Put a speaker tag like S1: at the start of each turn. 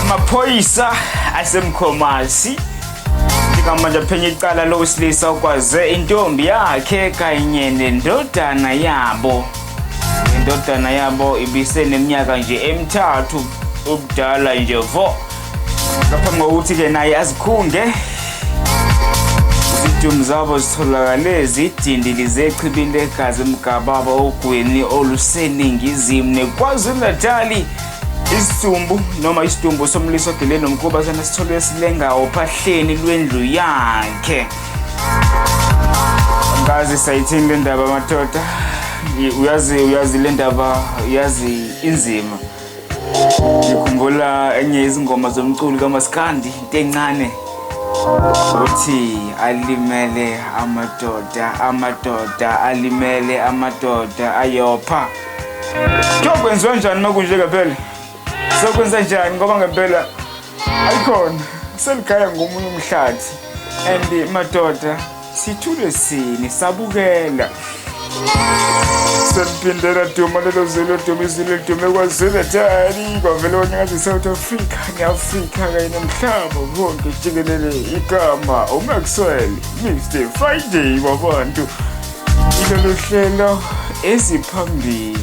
S1: Amaphoyisa aseMkhomazi njengamanje aphenya icala lowesilisa okwaze intombi yakhe kanye nendodana yabo. Indodana yabo ibiseneminyaka nje emithathu ubudala nje vo. Ngaphambi kokuthi-ke naye azikhunge izidumbu zabo zitholakale zidindilize echibini legazi emgababa ogwini oluseningizimu neKwaZulu-Natali. Isidumbu noma isidumbu somlisa ogile nomkhuba sona sitholwe silenga ophahleni lwendlu yakhe. Ngazi sayithini le ndaba madoda, uyazi le ndaba, uyazi inzima. Ngikhumbula enye izingoma zomculi kaMaskandi into encane uthi alimele amadoda, amadoda alimele amadoda ayopha. Kuyokwenziwa njani uma kunje ngempela? Sokwenza njani ngoba ngempela ayikhona seligaya ngomunye umhlathi and madoda sithule sini sabukela seliphinde laduma lelo zulu laduma izulu lidume KwaZulu-Natali kwavele kwanyakaza i-South Africa ne-Afrika kanye nomhlaba wonke jikelele. Igama uMaxwell Mr Friday wabantu, ilolu hlelo eziphambili.